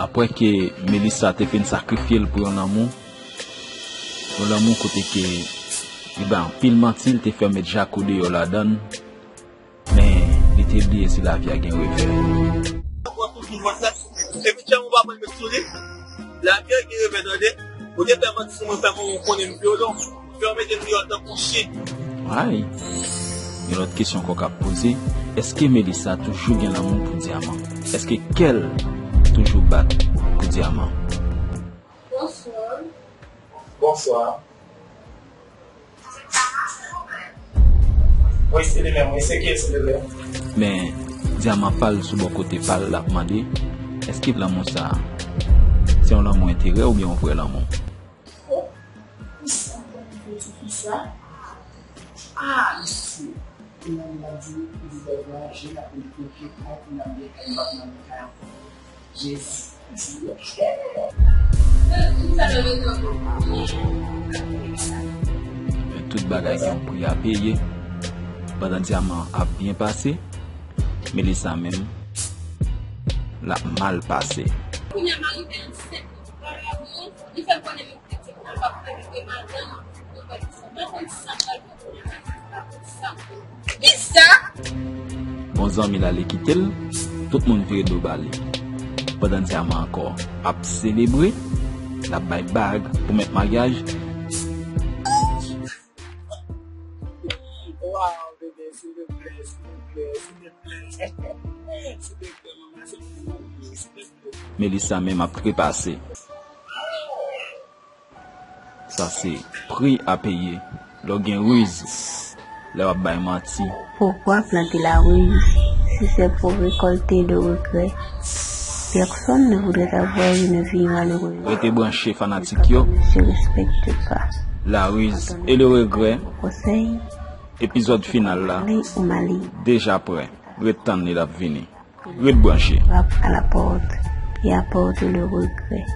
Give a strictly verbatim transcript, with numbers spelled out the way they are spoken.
Apre ke Melissa te fin sakrifye l pou yon lanmou, yon lanmou kote ke li bay anpil manti, li te fè met Jaco deyò ladan l, men li te bliye si lavi a gen revè. Epi tchè mwen pa pran met sou li. Lavi a gen revè tande. Ou te fè manti sou mwen, fè mwen konnen m vyolon. Fè w mete m deyò tankou chyen. Ay. Yon lòt kesyon ankò k ap poze, èske Melissa toujou gen lanmou pou Dyaman? Èske kè l toujou bat pou Dyaman? Bonswa. Bonswa. Wi, se li menm, wi, se ki, silvouplè? Men, Dyaman pa l sou bò kote pa l, l ap mande, èske lanmou sa a, se yon lanmou enterè oubyen yon vrè lanmou? Oh, sa, sa, sa. Ah, mesye. Yon moun ap di, li di bèl vwayaje, l ap vin kote kay pou l ap gen kay, m p ap nan kay ankò. Jezi. Men tout bagay gen yon pri a peye. Pandan Dyaman ap byen pase, Melissa menm, l ap mal pase. Kounye a m arive ansent, li fè m konnen m pitit nan p ap fè m gen madanm. Mwen konn sa pral fè. Kisa? Bon zanmi l ale kite l, tout moun vire do ba li. Pandan Dyaman ankò ap selebre, l ap bay bag pou mèt maryaj. Waw, bebe, silvouplè, silvouplè, silvouplè. Silvouplè, manman, silvouplè, silvouplè. Melissa menm ap trepase. Sa se pri a peye lè w gen riz, lè w ap bay manti. Pourquoi planter la ruse si c'est pour récolter le regret? Personne ne voudrait avoir une vie malheureuse. Rete branche, fanatik yo. Quand on ne se respecte pas. La ruse et le regret. Conseil. Epizòd final la. Malé ou malé. Deja prè. Ret tann li, l ap vini. Ret branche. Frappe à la porte et apporte le regret.